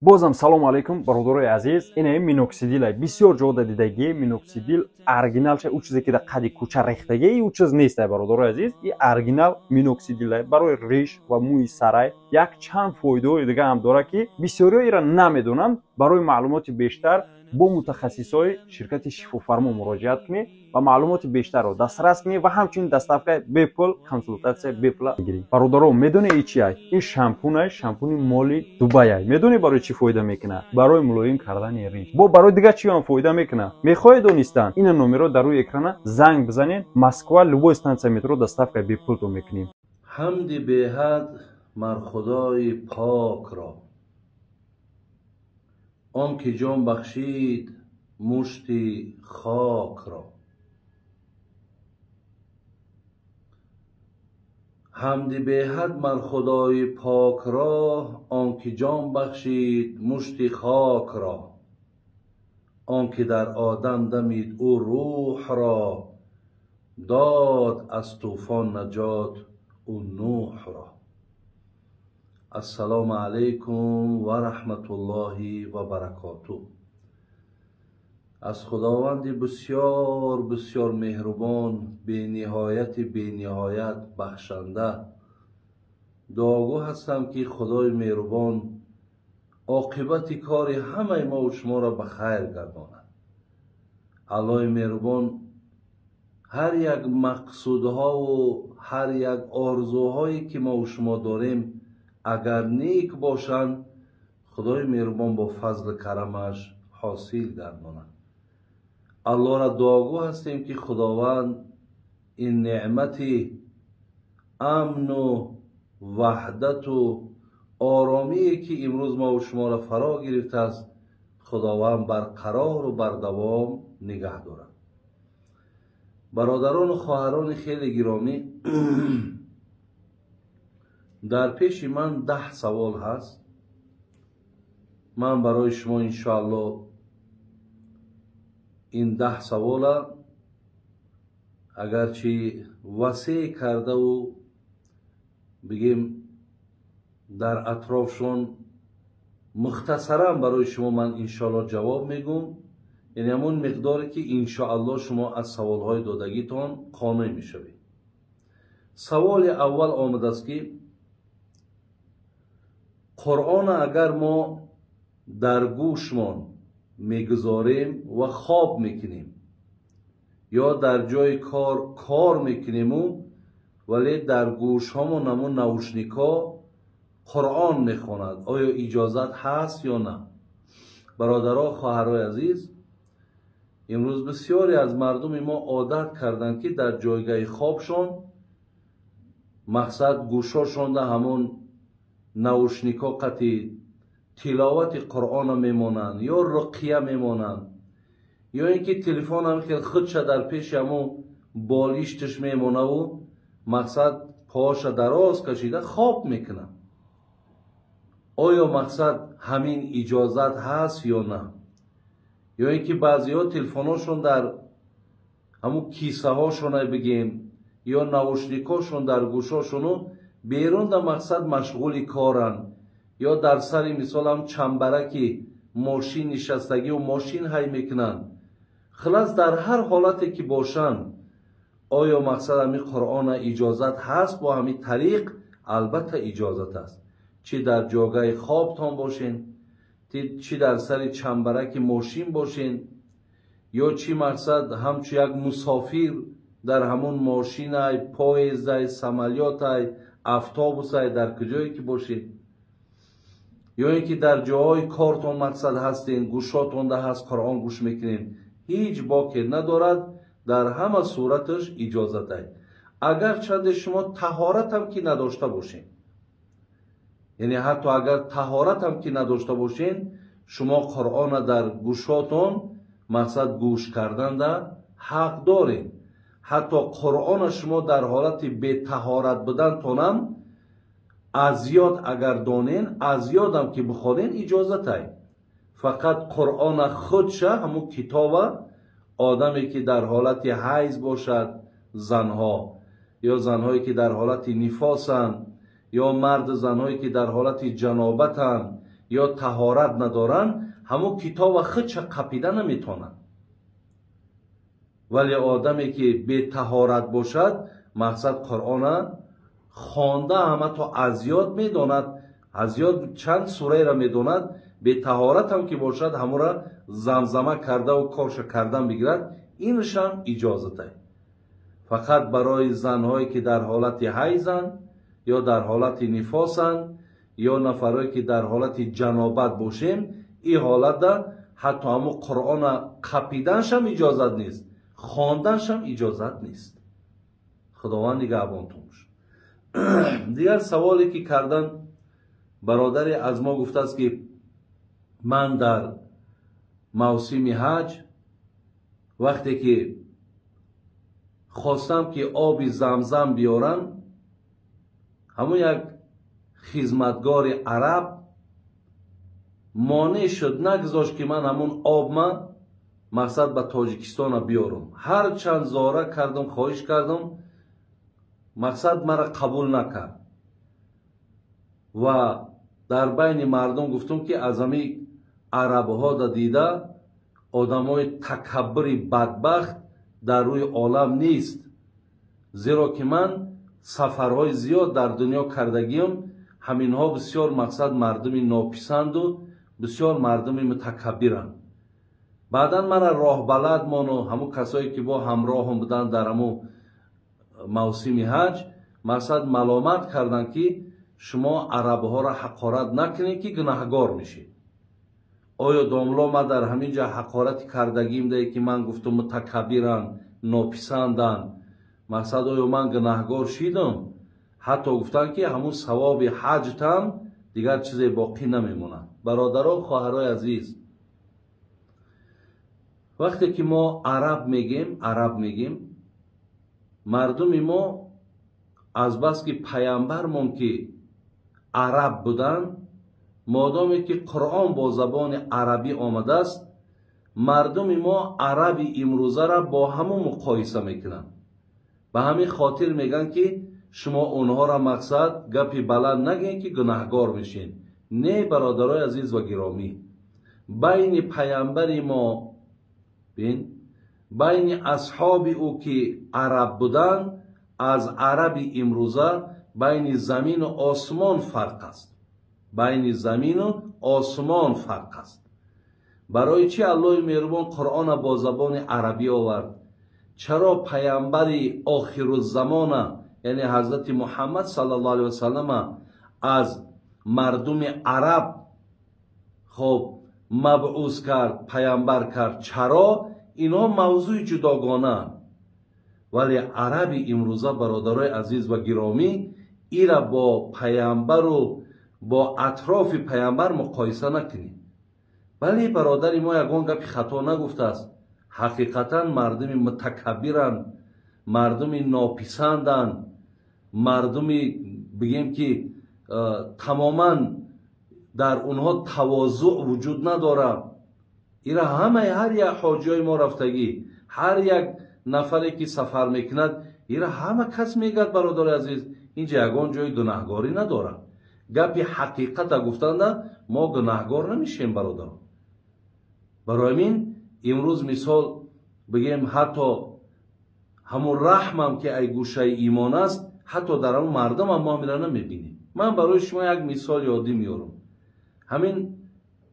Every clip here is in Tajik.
Бозам салом алейкум, бародарои азиз. Ина миноксидил бисёр ҷода дидагӣ. Миноксидил оригиналша, ӯ чизе ки дар қади кӯча рехтагӣ, ӯ чиз нест, бародарои азиз. И оригинал миноксидил барои риш ва мӯи сарай як чанд фоидаҳои дига ҳам дорад, ки бисёриҳо ира намедонанд. Барои маълумоти бештар бо мутахассисҳои ширкати Шифофармо муроҷиат кунед ва маълумоти бештарро дастрас кунед ва ҳамчунин доставкаи бепул, консултатсия бепула бигиред. Бародаро, медонед и чи ай? Ин шампунай, шампуни моли Дубай. Медонед барои чӣ фоида мекунад? Барои мулоим кардани риш. Бо барои дигар чӣ ҳам фоида мекунад? Мехоҳед донистан? Ина номерро дар рӯи экрана занг бизанед. Москва, любой станция метро доставкаи бепултон мекунем. Ҳамди беҳад мар Худои покро, он ки ҷон бахшид мушти хокро. Ҳамди беҳад мар Худои покро, он ки ҷон бахшид мушти хокро. Он ки дар одам дамид ӯ рӯҳро, дод аз тӯфон наҷот ӯ Нӯҳро. Ассалому алайкум ва раҳматуллоҳи ва баракотуҳ. Аз Худованди бисёр бисёр меҳрубон, бениҳояти бениҳоят бахшанда дуогӯ ҳастам, ки Худои меҳрубон оқибати кори ҳамаи мову шуморо ба хайр гардонад. Аллоҳи меҳрубон ҳар як мақсудҳову ҳар як орзуҳое ки мову шумо дорем, агар нек бошанд, Худои меҳрубон бо фазли карамаш ҳосил гардонад. Аллоҳро дуогӯ ҳастем, ки Худованд ин неъмати амну ваҳдату оромие ки имрӯз мову шуморо фаро гирифтааст, Худованд барқарору бардавом нигаҳ дорад. Бародарону хоҳарони хеле гиромӣ, дар пеши ман 10 савол ҳаст. Ман барои шумо иншоалло ин 10 савола агарчи васеъ кардаву бигем дар атрофшон мухтасаран барои шумо ман иншоалло ҷавоб мегӯм, яъне ҳамон миқдоре ки иншоалло шумо аз саволҳои додагитон қонеъ мешавед. Саволи аввал омадааст, ки Қуръон агар мо дар гӯшмон мегузорем ва хоб мекунем ё дар ҷои кор кор мекунему, вале дар гӯшҳомон ҳамон наушникҳо Қуръон мехонад, оё иҷозат ҳаст ё на? Бародаро, хоҳарои азиз, имрӯз бисёре аз мардуми мо одат карданд, ки дар ҷойгаҳи хобшон мақсад гӯшҳошонда ҳамон наушникҳо қати тиловати Қуръона мемонанд ё руқия мемонанд, ё ин ки телефонам хел худша дар пеши ҳамон болишташ мемонаву мақсад поша дароз кашида хоб мекунад. Оё мақсад ҳамин иҷозат ҳаст ё на? Ё ин ки баъзеҳо телефонҳошон дар ҳамун кисаҳошона бигем ё наушникҳошон дар гӯшҳошону берун да мақсад машғули коранд, ё дар сари мисол ҳам чамбараки мошин нишастагию мошин ҳай мекунанд. Хилас, дар ҳар ҳолате ки бошанд, оё мақсад ҳамин Қуръона иҷозат ҳаст бо ҳамин тариқ? Албатта иҷозат аст. Чӣ дар ҷогаи хобтон бошен, чӣ дар сари чамбараки мошин бошен, ё чӣ мақсад ҳамчу як мусофир дар ҳамон мошинай, поездай, самолётай, автобусай, дар куҷое ки бошед, ё ин ки дар ҷоҳои кортон мақсад ҳастен, гӯшотонда ҳаст, Қуръон гӯш мекунед, ҳеҷ боке надорад, дар ҳама сураташ иҷозатай. Агар чанде шумо таҳоратам ки надошта бошед, яъне ҳатто агар таҳоратам ки надошта бошед, шумо Қуръона дар гӯшотон мақсад гӯш карданда ҳақ доред. Ҳатто Қуръона шумо дар ҳолати бетаҳорат будантонам Аз ёд агар донен, аз ёдам ки бихонен, иҷозатай. Фақат Қуръона худша, ҳамун китоба, одаме ки дар ҳолати ҳайз бошад, занҳо ё занҳое ки дар ҳолати нифосанд, ё марду занҳое ки дар ҳолати ҷанобатанд ё таҳорат надоранд, ҳамун китоба худша қапида наметавонанд. Вале одаме ки бетаҳорат бошад, мақсад Қуръона хонда ҳама то аз ёд медонад, аз ёд чанд сураеро медонад, бетаҳорат ҳам ки бошад, ҳамура замзама кардаву корша кардан бигирад, инашам иҷозатай. Фақат барои занҳое ки дар ҳолати ҳайзанд ё дар ҳолати нифосанд ё нафарое ки дар ҳолати ҷанобат бошем, ин ҳолатда ҳатто ҳамун Қуръона қапиданшам иҷозат нест, хонданшам иҷозат нест. Худованд нигаҳбонтон бошад. Дигар саволе ки кардан, бародаре аз мо гуфтааст ки ман дар мавсими ҳаҷ вақте ки хостам ки оби замзам биёрам, ҳамун як хизматгори араб монеъ шуд, нагузошт ки ман ҳамун обма мақсад ба Тоҷикистона биёрам. Ҳар чанд зора кардам, хоҳиш кардам, мақсад мара қабул накард. Ва дар байни мардум гуфтум ки аз ҳамин арабҳо да дида одамои такаббури бадбахт дар рӯи олам нест, зеро ки ман сафарҳои зиёд дар дунё кардагиам, ҳаминҳо бисёр мақсад мардуми нописанду бисёр мардуми мутакаббиранд. Баъдан мара роҳбалад мону ҳамун касое ки бо ҳамроҳам буданд дар ҳамун мавсими ҳаҷ, мақсад маломат карданд ки шумо арабҳоро ҳақорат накунед ки гунаҳгор мешед. Оё домло ма дар ҳамин ҷа ҳақорати кардагим дае ки ман гуфтум мутакаббиранд, нописанданд, мақсад оё ман гунаҳгор шидам? Ҳатто гуфтанд ки ҳамун савоби ҳаҷтам дигар чизе боқӣ намемонад. Бародарон, хоҳарои азиз, вақте ки мо араб мегем, араб мегем, мардуми мо азбаски паямбармон ки араб буданд, модоме ки Қуръон бо забони арабӣ омадааст, мардуми мо араби имрӯзаро бо ҳамун муқоиса мекунанд. Ба ҳамин хотир мегӯянд ки шумо онҳоро мақсад гапи баланд нагӯед ки гунаҳгор мешед. Не, бародарои азиз ва гиромӣ, байни паямбари мо, бин, байни асҳоби ӯ ки араб буданд, аз араби имрӯза байни замину осмон фарқ аст. Байни замину осмон фарқ аст. Барои чӣ Аллоҳи меҳрубон Қуръона бо забони арабӣ овард? Чаро паямбари охируззамона, яъне ҳазрати Муҳаммад саллаллоҳу алайҳи васаллама, аз мардуми араб хоб мабъус кард, паямбар кард? Чаро? Инҳо мавзӯи ҷудогонаанд. Вале араби имрӯза, бародарои азиз ва гиромӣ, ира бо паямбару бо атрофи паямбар муқоиса накунед. Бале, бародари мо ягон гапи хато нагуфтааст. Ҳақиқатан мардуми мутакаббиранд, мардуми нописанданд, мардуми бигем ки тамоман дар онҳо тавозӯъ вуҷуд надорад. Ира ҳамаи ҳар як ҳоҷиҳои мо рафтагӣ, ҳар як нафаре ки сафар мекунад, ира ҳама кас мегӯяд, бародари азиз, инҷа ягон ҷои гунаҳгорӣ надорад. Гапи ҳақиқата гуфтанда мо гунаҳгор намешем, бародарон. Барои ҳамин имрӯз мисол бигем, ҳатто ҳамун раҳмам ки ай гӯшаи имон аст, ҳатто дар ҳамун мардумам мо ҳамира намебинем. Ман барои шумо як мисол ёдӣ меорам. Ҳамин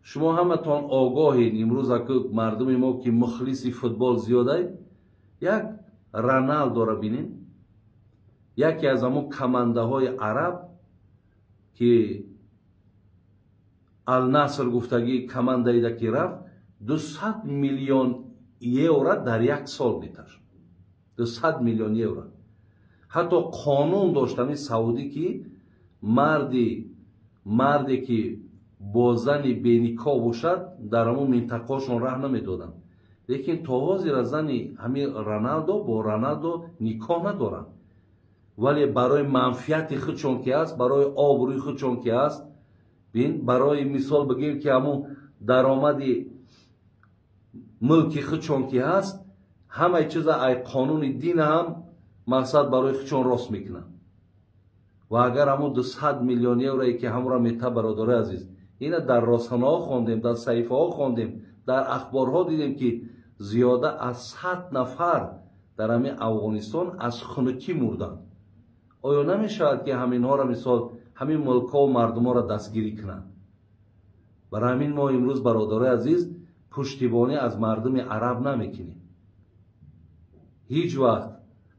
шумо ҳаматон огоҳед, имрӯз аку мардуми мо ки мухлиси футбол зиёдай, як Роналдоро бинем, яке аз ҳамун командаҳои араб ки Ал-Наср гуфтагӣ командаида ки рафт, 200 миллион евро дар як сол меташт. 200 миллион евро. Ҳатто қонун дошт ҳамин Саудӣ ки марде ки бо зани беникоҳ бошад, дар ҳамун минтақаҳошон раҳ намедоданд. Лекин то ҳозира зани ҳамин Роналдо бо Роналдо никоҳ надоранд. Вале барои манфиати худшон ки ҳаст, барои обрӯи худшон ки ҳаст, бин, барои мисол бигем ки ҳамун даромади мулки худшон ки ҳаст, ҳамаи чиза ай қонуни дин ҳам мақсад барои худшон рост мекунанд. Ва агар ҳамун 200 миллион еврое ки ҳамура мета, бародарои азиз, ина дар росонаҳо хондем, дар саҳифаҳо хондем, дар ахборҳо дидем ки зиёда аз 100 нафар дар ҳамин Афғонистон аз хунукӣ мурданд. Оё намешавад ки ҳаминҳоро мисол ҳамин мулкҳо ва мардумҳоро дастгирӣ кунанд? Барои ҳамин мо имрӯз, бародарои азиз, пуштибонӣ аз мардуми араб намекунем. Ҳеҷ вақт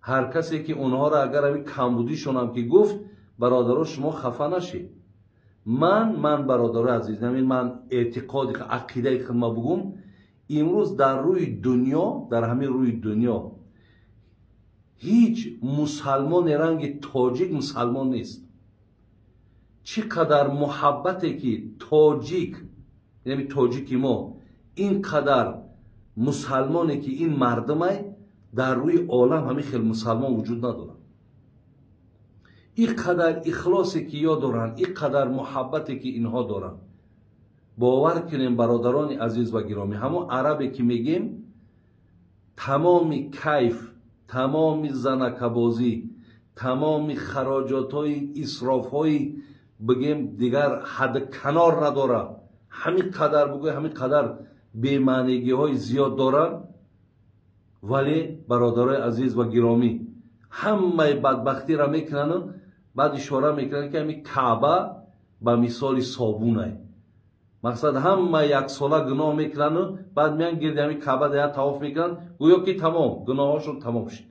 ҳар касе ки онҳоро агар ҳамин камбудишонам ки гуфт, бародаро, шумо хафа нашед. Ман бародарои азиз, ҳамин ман эътиқоди ақидаи худма бугум, имрӯз дар рӯи дунё, дар ҳамин рӯи дунё ҳеҷ мусалмоне ранги тоҷик мусалмон нест. Чӣ қадар муҳаббате ки тоҷик, яъне тоҷики мо, ин қадар мусалмоне ки ин мардумай, дар рӯи олам ҳамин хел мусалмон вуҷуд надорад. Ин қадар ихлосе ки ё доранд, ин қадар муҳаббате ки инҳо доранд. Бовар кунем, бародарони азиз ва гиромӣ, ҳамон арабе ки мегем, тамоми кайф, тамоми занакабозӣ, тамоми хароҷотҳои исрофҳои бигем дигар ҳад канор надорад. Ҳамин қадар бугӯй, ҳамин қадар бемаънигиҳои зиёд доранд. Вале бародарои азиз ва гиромӣ, ҳамаи бадбахтиро мекунанд, баъд ишора мекунанд ки ҳамин Каъба ба мисоли собунай. Мақсад ҳама яксола гуноҳ мекунанд, баъд меянд гирди ҳамин Каъба да як тавоф мекунанд, гӯё ки тамом гуноҳҳошон тамом шуд.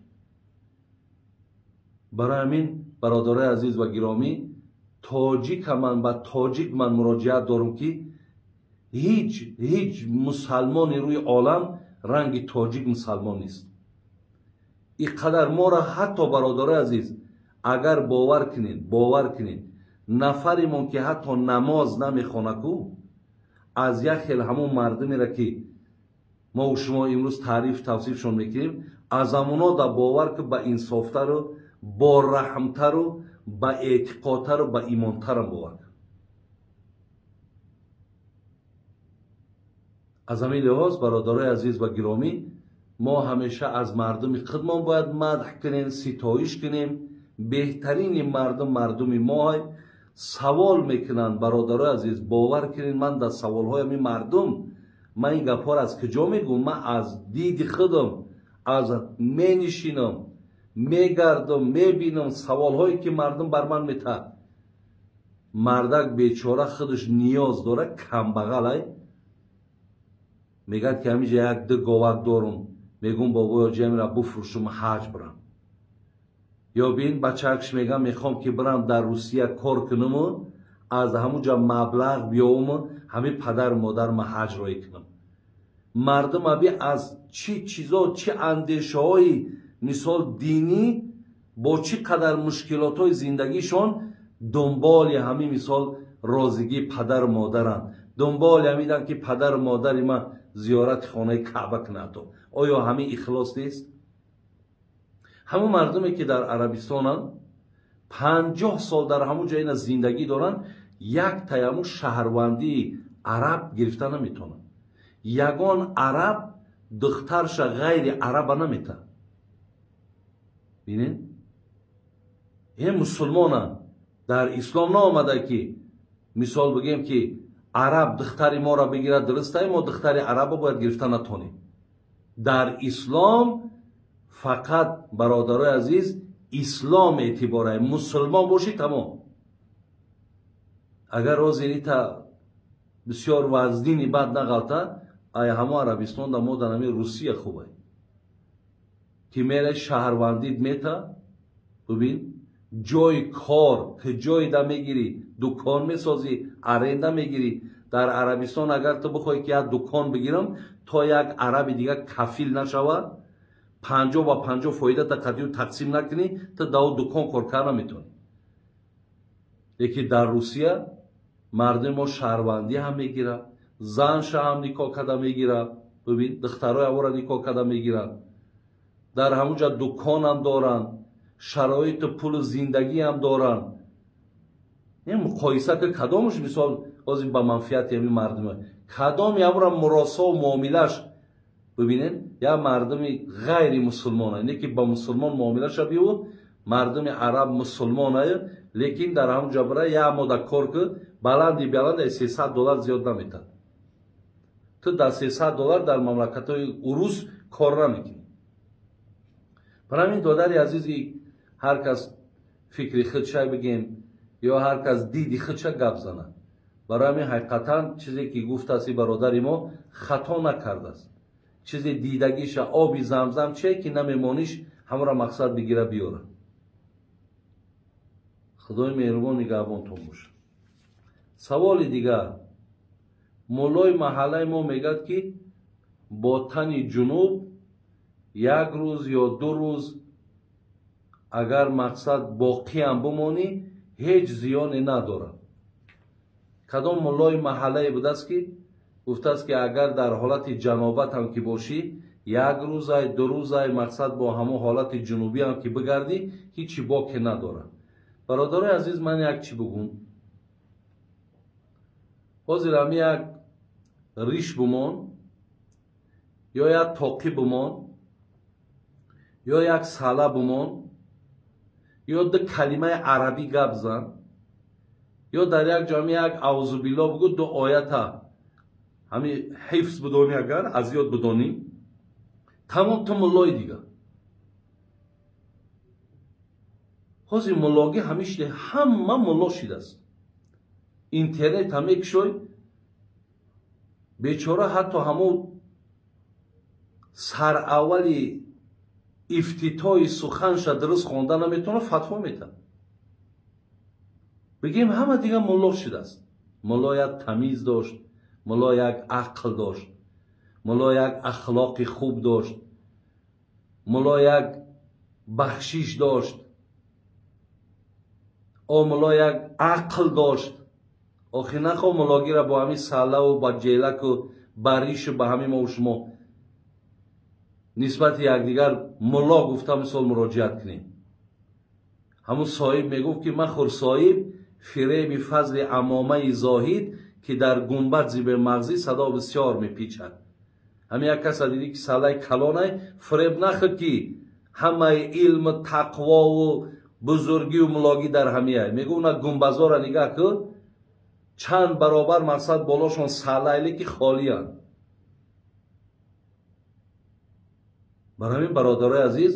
Барои ҳамин, бародарои азиз ва гиромӣ, тоҷика ман ба тоҷик ман муроҷиат дорам ки ҳеҷ мусалмони рӯи олам ранги тоҷик мусалмон нест. Ин қадар моро ҳатто, бародарои азиз, агар бовар кунед, нафаремон ки ҳатто намоз намехонаку, аз як хел ҳамон мардумеро ки мо шумо имрӯз таъриф тавсифшон мекунем, аз ҳамоно да бовар ки ба инсофтару бораҳмтару ба эътиқодтару ба имонтарам бовар кун. Аз ҳамин лиҳоз, бародарои азиз ва гиромӣ, мо ҳамеша аз мардуми худмон бояд мадҳ кунем, ситоиш кунем. Беҳтарини мардум мардуми моҳай. Савол мекунанд, бародарои азиз, бовар кунед, ман дар саволҳои ҳамин мардум, ман ин гапҳоро аз куҷо мегӯм? Ман аз диди худам, аз менишинам, мегардам, мебинам саволҳое ки мардум бар ман метаҳад. Мардак бечора худаш ниёз дорад, камбағалай, мегӯяд ки ҳаминҷа як ду говак дорум, мегӯм бобоё ҷамира буфурӯшум, ҳаҷ бирам. Ё бин, бачаакш мегӯям, мехоҳам ки бирам дар Русия кор кунаму аз ҳамунҷа маблағ биёвуму ҳамин падару модарма ҳаҷ роҳӣ кунам. Мардум аби аз чӣ чизо, чӣ андешаҳои мисол динӣ, бо чӣ қадар мушкилотҳои зиндагишон дунболи ҳамин мисол розигии падару модаранд, дунболи ҳамидан ки падару модари ман зиёрати хонаи Каъба кунад. Оё ҳамин ихлос нест? Ҳамон мардуме ки дар Арабистонанд, 50 сол дар ҳамон ҷо ина зиндагӣ доранд, як таяму шаҳрвандии араб гирифта наметавонанд. Ягон араб духтарша ғайри араба наметавонад. Бинед, ин мусулмонанд, дар ислом наомада ки мисол бигем ки араб духтари моро бигирад, дурустай, мо духтари араба бояд гирифта натонем. Дар ислом фақат, бародарои азиз, ислом эътиборай, мусулмон бошӣ тамом. Агар розинита бисёр вазнини бад нағалта, ай ҳамо Арабистон да мо дар ҳамин Русия хубай ки мерай шаҳрвандид мета, бибин, ҷои кор ки ҷой да мегирӣ, дукон месозӣ, аренда мегирӣ. Дар Арабистон агар ту бихоҳӣ ки як дукон бигирам, то як араби дигар кафил нашавад, 50 ба 50 фоидата қатиу тақсим накунӣ, ту дар дукон кор карда наметавонӣ. Лекин дар Русия мардуми мо шаҳрвандӣ ҳам мегирад, занша ҳам никоҳ карда мегирад, бибин, духтарои авора никоҳ карда мегиранд, дар ҳамунҷа дуконам доранд, Шароиту пулу зиндагиам доранд. Муқоиса ки кадомаш мисол ҳозир ба манфиати ҳамин мардума, кадоми ҳамура муросову муомилаш бибинед, як мардуми ғайри мусулмона, не ки ба мусулмон муомилаша биёву мардуми араб мусулмонае, лекин дар ҳамун ҷо бира як мода кор ки баланди баланд $300 зиёд наметад. Ту дар $300 дар мамлакатҳои урус кор намекунӣ. Барои ҳамин додари азизи, ҳар кас фикри худша бигем ё ҳар кас диди худша гап занад. Барои ҳамин ҳақиқатан чизе ки гуфтааст и бародари мо хато накардааст. Чизе дидагиша оби замзам чие ки намемониш, ҳамаро мақсад бигира биёра. Худои меҳрубон нигаҳбонтон бошад. Саволи дигар. Муллои маҳаллаи мо мегӯяд ки бо тани ҷунуб як рӯз ё ду рӯз агар мақсад боқиам бимонӣ ҳеҷ зиёне надорад. Кадом муллои маҳаллае будааст ки гуфтааст ки агар дар ҳолати ҷанобатам ки бошӣ як рӯзай ду рӯзай мақсад бо ҳамон ҳолати ҷунубиам ки бигардӣ ҳечи боке надорад. Бародарои азиз, ман як чӣ бигӯм. Ҳозир ҳами як риш бимон ё як тоқӣ бимон ё як сала бимон ё ду калимаи арабӣ гап зан ё дар як ҷо як аузубилло бигӯ, ду оята ҳами ҳифз бидонӣ, агар аз ёд бидонӣ, тамом ту муллои дигар. Ҳозир муллогӣ ҳамишли ҳама мулло шидааст. Интернет ҳам мекушой, бечора ҳатто ҳамон сараввали ифтитоҳи суханша дуруст хонда наметавонад, фатво метавад. Бигем ҳама дигар мулло шидааст. Мулло як тамиз дошт, мулло як ақл дошт, мулло як ахлоқи хуб дошт, мулло як бахшиш дошт, мулло як ақл дошт. Охи нахо муллогиро бо ҳамин саллаву ба ҷелаку ба ришу ба ҳамин мову шумо нисбати якдигар мулло гуфта мисол муроҷиат кунем. Ҳамун соҳиб мегуфт ки махӯр соҳиб фиреби фазли амомаи зоҳид ки дар гунбад зибермағзӣ садо бисёр мепичад. Ҳамин як каса дидӣ ки саллаи калонай, фиреб нахӯрд ки ҳамаи илму тақвову бузургию муллогӣ дар ҳамияй. Мегӯ уна гунбазора нигаҳ кун, чанд баробар мақсад болошон саллайле ки холиянд. Барои ҳамин бародарои азиз,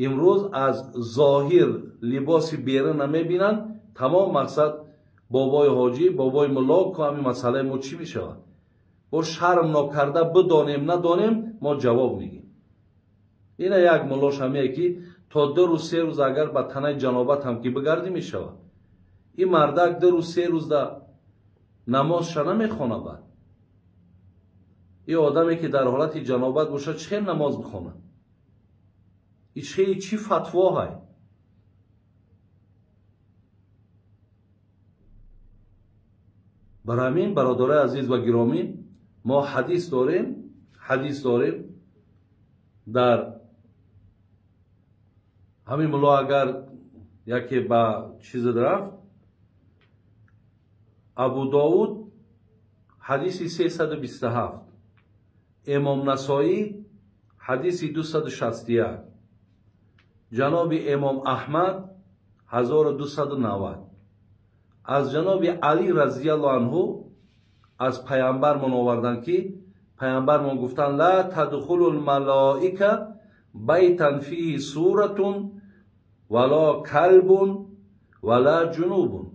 имрӯз аз зоҳир либоси берун намебинанд, тамом мақсад бобои ҳоҷӣ, бобои мулло ку ҳамин масъалаи мо чӣ мешавад? Бо шарм нокарда бидонем надонем мо ҷавоб мегим. Ина як муллош ҳамие ки то ду рӯз се рӯз агар ба танаи ҷанобат ҳам ки бигардӣ мешавад. Ин мардак ду рӯз се рӯзда намозша намехона. Баъд ин одаме ки дар ҳолати ҷанобат бошад чӣ хел намоз бихонад? Чӣ фатвоҳай? Барои ҳамин бародарои азиз ва гиромӣ, мо ҳадис дорем, ҳадис дорем дар ҳамин мулло агар яке ба чизе рафт, Абу Довуд ҳадиси 327, Имом Насоӣ ҳадиси 261, ҷаноби Имом Аҳмад 1290, аз ҷаноби Алӣ разияллоҳу анҳу аз паямбармон оварданд ки паямбармон гуфтанд: ла тадхулу лмалоика байтан фиҳи суратун вало калбун вала ҷунубун.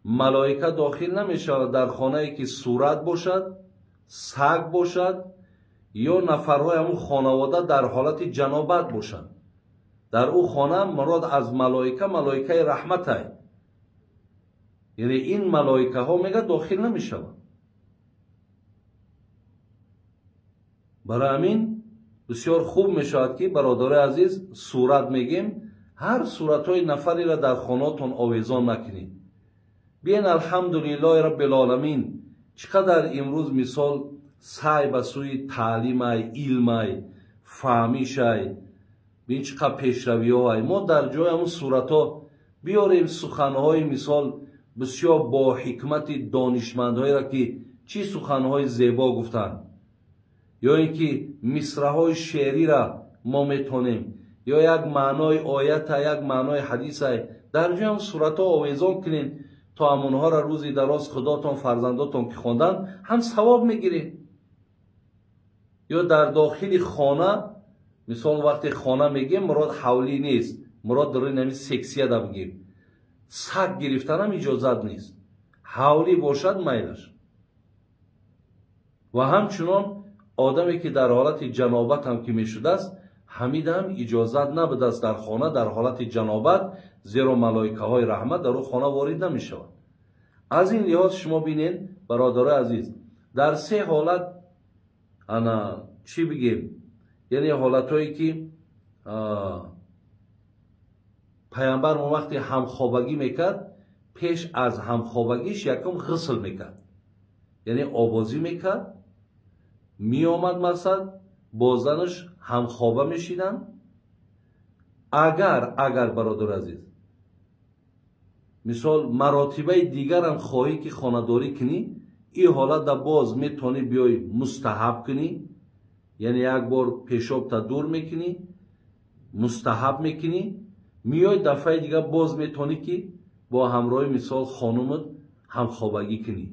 Малоика дохил намешавад дар хонае ки сурат бошад, саг бошад ё нафарҳои ҳамун хонавода дар ҳолати ҷанобат бошанд. Дар ӯ хона мурод аз малоика малоикаи раҳматай, яъне ин малоикаҳо мега дохил намешаванд. Барои ҳамин бисёр хуб мешавад ки бародарои азиз сурат мегем, ҳар суратҳои нафареро дар хонаотон овезон накунед. Биен алҳамдулиллоҳи раббил-оламин, чӣ қадар имрӯз мисол сай ба сӯи таълимай, илмай, фаҳмишай. Бин чӣ қадр пешравиҳо ай. Мо дар ҷои ҳамун суратҳо биёрем суханҳои мисол бисёр бо ҳикмати донишмандҳоеро, ки чӣ суханҳои зебо гуфтанд, ё ин ки мисраҳои шеърира мо метонем, ё як маънои оята, як маънои ҳадиса дар ҷои ҳам суратҳо овезон кунем, то ҳамонҳоро рӯзи дароз худотон, фарзандотон ки хонданд, ҳам савоб мегиред. Ё дар дохили хона, мисол вақте хона мегем, мурод ҳавлӣ нест, мурод дар ҳамин сексияда бигем, саг гирифтанам иҷозат нест, ҳавлӣ бошад майлаш. Ва ҳамчунон одаме ки дар ҳолати ҷанобат ҳам ки мешудааст, ҳамидам иҷозат набудааст дар хона дар ҳолати ҷанобат, зеро малоикаҳои раҳмат дар ӯ хона ворид намешавад. Аз ин лиҳоз шумо бинед, бародарои азиз, дар се ҳолат ана чӣ бигем, яъне ҳолатҳое ки пайғамбар мо вақте ҳамхобагӣ мекард, пеш аз ҳамхобагиш якум ғусл мекард, яъне обозӣ мекард, меомад мақсад бо занаш ҳамхоба мешиданд. Агар бародари азиз, мисол маротибаи дигарам хоҳӣ ки хонадорӣ кунӣ, ин ҳолатда боз метавонӣ биёй мустаҳаб кунӣ, яъне як бор пешобта дур мекунӣ, мустаҳаб мекунӣ, миёй дафъаи дигар боз метавонӣ ки бо ҳамроҳи мисол хонумат ҳамхобагӣ кунӣ.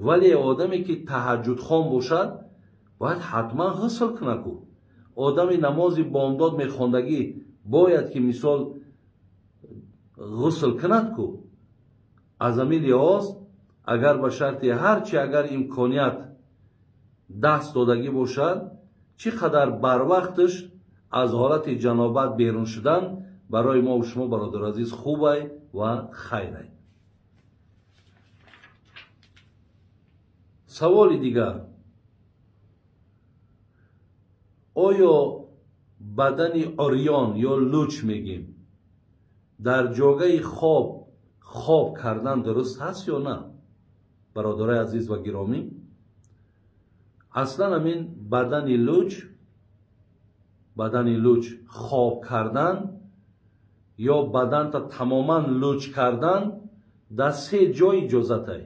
Вале одаме ки таҳаҷҷудхон бошад, бояд ҳатман ғусл кунад ку. Одами намози бомдод мехондагӣ бояд ки мисол ғусл кунад ку. Аз ҳамин лиҳоз агар ба шарти ҳарчи агар имконият даст додагӣ бошад, чӣ қадар барвақташ аз ҳолати ҷанобат берун шудан барои мо шумо бародари азиз хубай ва хайрай. Саволи дигар: оё бадани урён ё луч мегем дар ҷогаи хоб хоб кардан дуруст ҳаст ё на? Бародарои азиз ва гиромӣ, аслан ҳамин бадани луч хоб кардан ё баданта тамоман луч кардан дар се ҷой иҷозатай.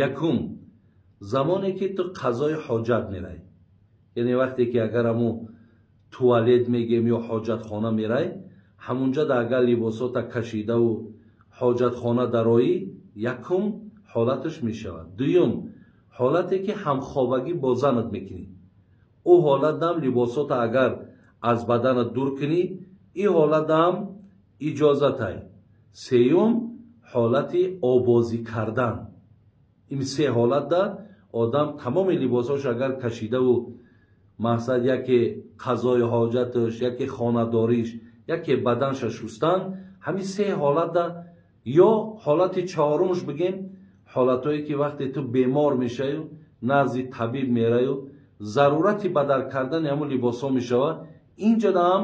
Якум, замоне ки ту қазои ҳоҷат мерай, яъне вақте ки агар ҳамун туалет мегем ё ҳоҷатхона мерай, ҳамунҷода агар либосота кашидаву ҳоҷатхона дароӣ, якум ҳолаташ мешавад. Дуюм, ҳолате ки ҳамхобагӣ бо занат мекунӣ, ӯ ҳолатам либосота агар аз баданат дур кунӣ, ин ҳолатам иҷозатай. Сеюм, ҳолати обозӣ кардан. Ин се ҳолатда одам тамоми либосош агар кашидаву мақсад яке қазои ҳоҷаташ, яке хонадориш, яке баданша шустан, ҳамин се ҳолатда ё ҳолати чаҳорумш бигем, ҳолатҳое ки вақте ту бемор мешавӣ, назди табиб мераю, зарурати бадар кардани ҳамун либосҳо мешавад, инҷода ҳам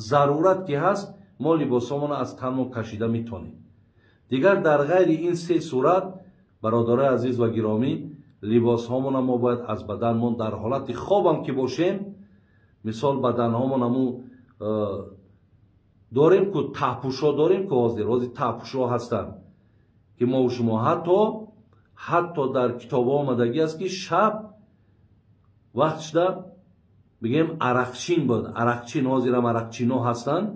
зарурат ки ҳаст, мо либосҳомонро аз танмо кашида метавонем. Дигар дар ғайри ин се сурат, бародарои азиз ва гиромӣ, либосҳомонро мо бояд аз баданмон дар ҳолати хобам ки бошем, мисол баданҳомон ҳамун дорем ку таҳпӯшҳо дорем ку ҳозир таҳпӯшҳо ҳастанд ки мо шумо ҳатто дар китобҳо омадагӣ аст ки шаб вақт шуда бигем арақчин буд, арақчин, ҳозирам арақчино ҳастанд,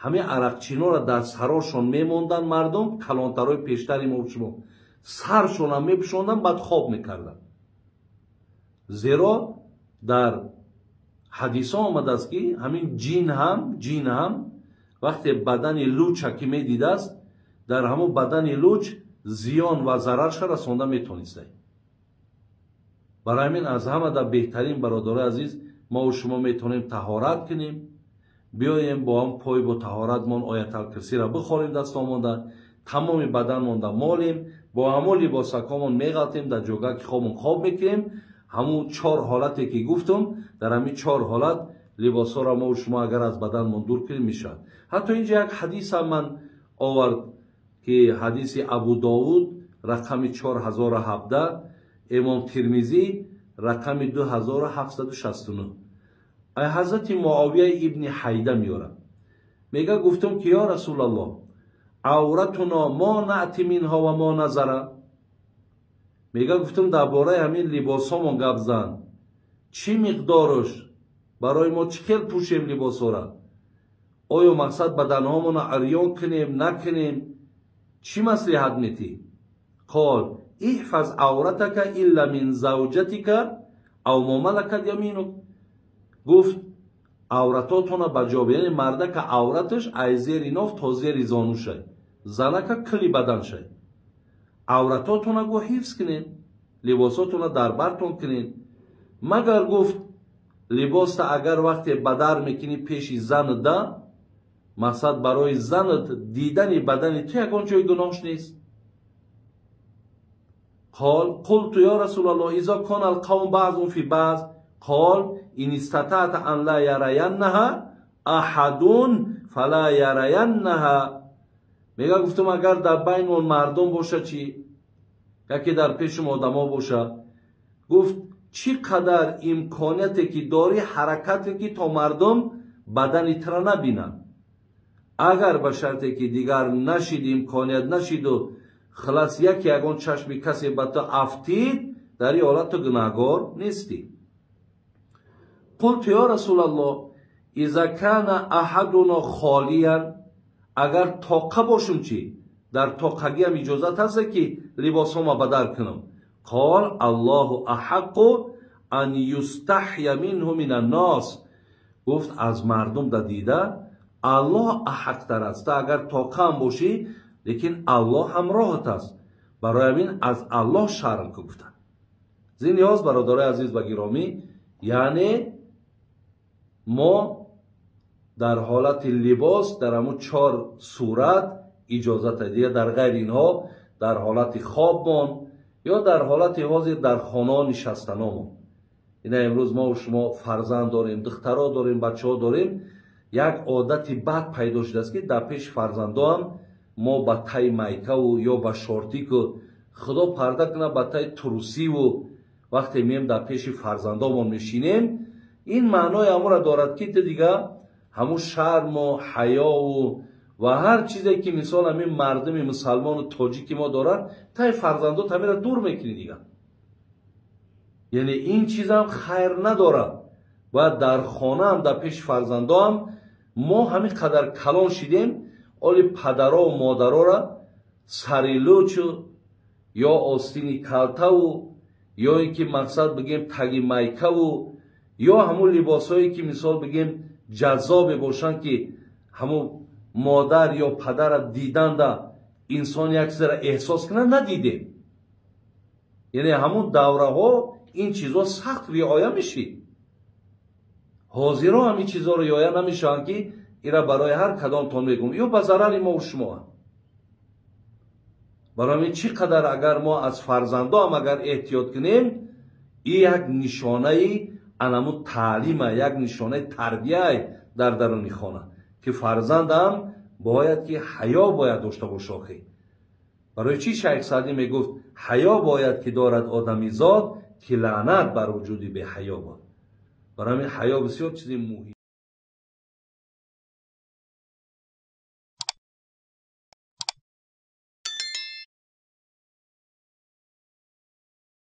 ҳамин арақчиноро дар сарошон мемонданд мардум, калонтарои пештари мо шумо саршонам мепӯшонданд, баъд хоб мекарданд. Зеро дар ҳадисҳо омадааст ки ҳамин ҷин ҳам вақте бадани луча ки медидааст, дар ҳамон бадани луч зиён ва зарарша расонда метонистай. Барои ҳамин аз ҳамада беҳтарин, бародарои азиз, мо шумо метавонем таҳорат кунем, биёем бо ҳам пой бо таҳоратмон ояталкурсиро бихонем дастомонда, тамоми баданмонда молем, бо ҳамон либосакҳомон меғалтем, дар ҷогаки ки хобмон хоб мекунем. Ҳамун чор ҳолате ки гуфтум, дар ҳамин чор ҳолат либосҳоро мо шумо агар аз баданмон дур кунем мешавад. Ҳатто инҷа як ҳадисам ман овард ки ҳадиси Абу Довуд рақами 4017, Имом Тирмизӣ рақами 2769. Ай ҳазрати Муовия ибни Ҳайда меёрад, мега: гуфтум ки ё Расулаллоҳ, عورتنا ما نأتي منها وما نذر. Мега, гуфтум, дар бораи ҳамин либосҳомон гап зан, чӣ миқдорш барои мо, чӣ хел пӯшем либосҳора, оё мақсад баданҳомонро арён кунем, накунем, чӣ маслиҳат метӣ? قال احفظ عورتك إلا من زوجتك أو ما ملكت يمينك. Гуфт, авратотона ба ҷо, яъне мардака авраташ ай зери ноф то зери зонушай, занака кили баданшай. Авратотона, гу, ҳифз кунед, либосотона дар бартон кунед, магар, гуфт, либоста агар вақте ба дар мекунӣ пеши занада, мақсад барои занат дидани бадани ту ягон ҷои гуноҳш нест. قال قلت يا رسول الله، إذا كان القوم بعضهم في بعض؟ قال إن استطعت أن لا يرينها أحد فلا يرينها. Мега, гуфтум, агар дар байни он мардум боша чӣ, яке дар пешум одамо боша? Гуфт, чӣ қадар имконияте ки дорӣ, ҳаракате ки то мардум бадани тура набинанд. Агар ба шарте ки дигар нашид, имконият нашиду хилас, яке ягон чашми касе ба ту афтид, дар ин ҳолат ту гунаҳгор нестӣ. قلت يا رسول الله، إذا كان أحدنا خاليا؟ Агар тоқа бошум чӣ, дар тоқагиам иҷозат ҳаста ки либосҳома ба дар кунам? قال الله أحق أن يستحيا منه من الناس. Гуфт, аз мардум да дида Аллоҳ аҳақтар аст. Та агар тоқаам бошӣ, лекин Аллоҳ ҳамроҳат аст, барои ҳамин аз Аллоҳ шарм ку, гуфтанд. Зин ниёз, бародарои азиз ва гиромӣ, яъне мо дар ҳолати либос дар ҳамун чор сурат иҷозат, дига дар ғайри инҳо дар ҳолати хобмон ё дар ҳолати ҳозир дар хонаҳо нишастаномон. Ина имрӯз мо шумо фарзанд дорем, духтаро дорем, бачаҳо дорем. Як одати бад пайдо шудааст, ки дар пеши фарзандоам мо ба тай майкаву ё ба шортику, худо парда кунад, ба тай трусиву вақте меем дар пеши фарзандомон мешинем, ин маънои ҳамонро дорад, ки ту дига ҳамун шарму ҳаёву ва ҳар чизе ки мисол ҳамин мардуми мусалмону тоҷики мо дорад, тай фарзандот ҳамеро дур мекунӣ дига. Яъне ин чизам хайр надорад. Бояд дар хонаам, дар пеши фарзандоам мо ҳамин қадар калон шидем, оли падарову модарора сари лӯчу ё остини калтаву ё ин ки мақсад бигем таги майкаву ё ҳамун либосҳое ки мисол бигем ҷаззобе бошанд, ки ҳамун модар ё падара диданда инсон як чизеро эҳсос кунад, надидем. Яъне ҳамун давраҳо ин чизҳо сахт риоя мешид, ҳозиро ҳам ин чизҳо риоя намешаванд, ки ира барои ҳар кадомтон мегӯм, ё ба зарари мо шумо. Барои ҳамин чӣ қадар агар мо аз фарзандоам агар эҳтиёт кунем, и як нишонаи анаму таълима, як нишонаи тарбияй дар даруни хона, ки фарзандам бояд ки ҳаё бояд дошта боша. Охи, барои чӣ Шайх Саъдӣ мегуфт: «Ҳаё бояд ки дорад одамизод, ки лаънат бар вуҷуди беҳаё бод»? Барои ҳамин ҳаё бисёр чизи муҳим.